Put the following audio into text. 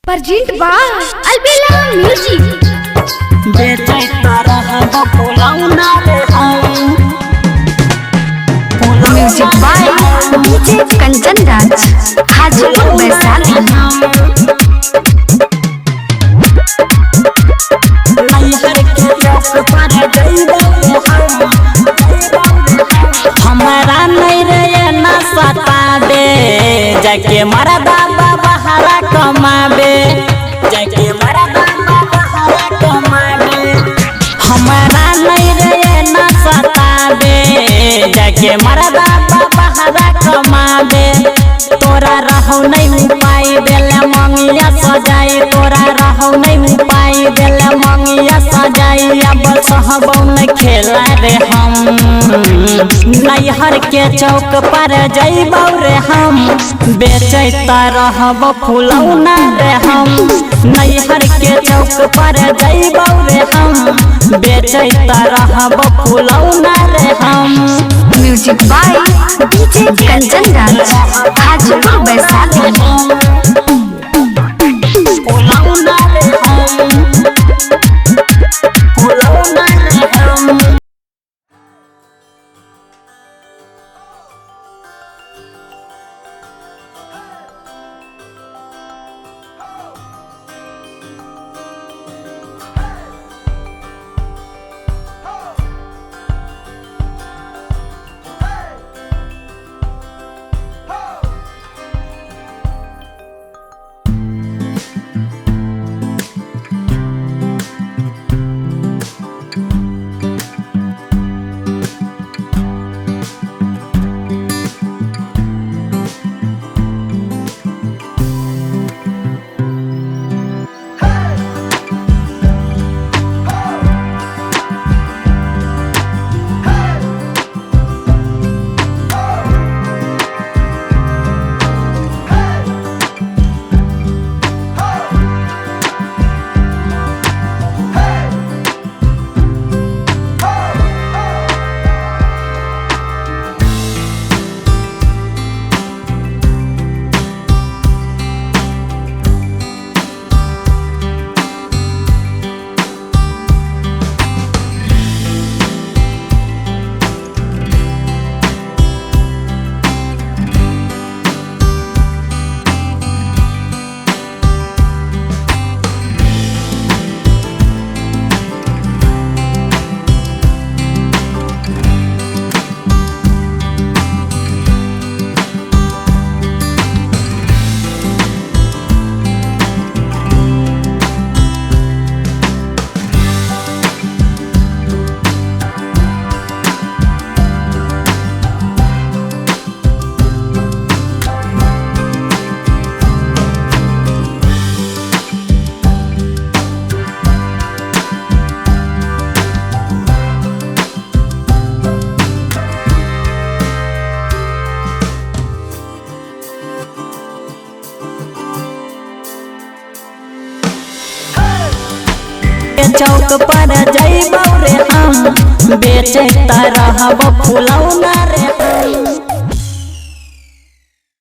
Present by Albela music. बेचैत रहब फुलौना रे हम। Music by DJ Kanchan Raj, Hajipur Vaishali. नैहर के चौक पर जइबौ हम। हमारा नहीं रे ना सताबे, जाके मरदा बाबा हरा कमाबे, जाके मरदा बाबा हरा कमाबे। हमारा नहीं रे ना सताबे, जाके मरदा बाबा हरा कमाबे। तोरा रहौ नहीं उपाय देले मंगिया सजाई, तोरा रहौ नहीं उपाय देले मंगिया सजाई। अब सहबौ नहीं खेला रे हम, नैहर के चौक पर जइबौ रे हम। बेचैत रहब फुलौना रे हम, नैहर के चौक पर जइबौ रे हम। बेचैत रहब फुलौना रे हम। Music by DJ Kanchan Raj, Hajipur Vaishali. फुलौना रे हम, फुलौना रे हम। चौक पर जइबौ रे हम, बेचैत रहब फुलौना रे हम।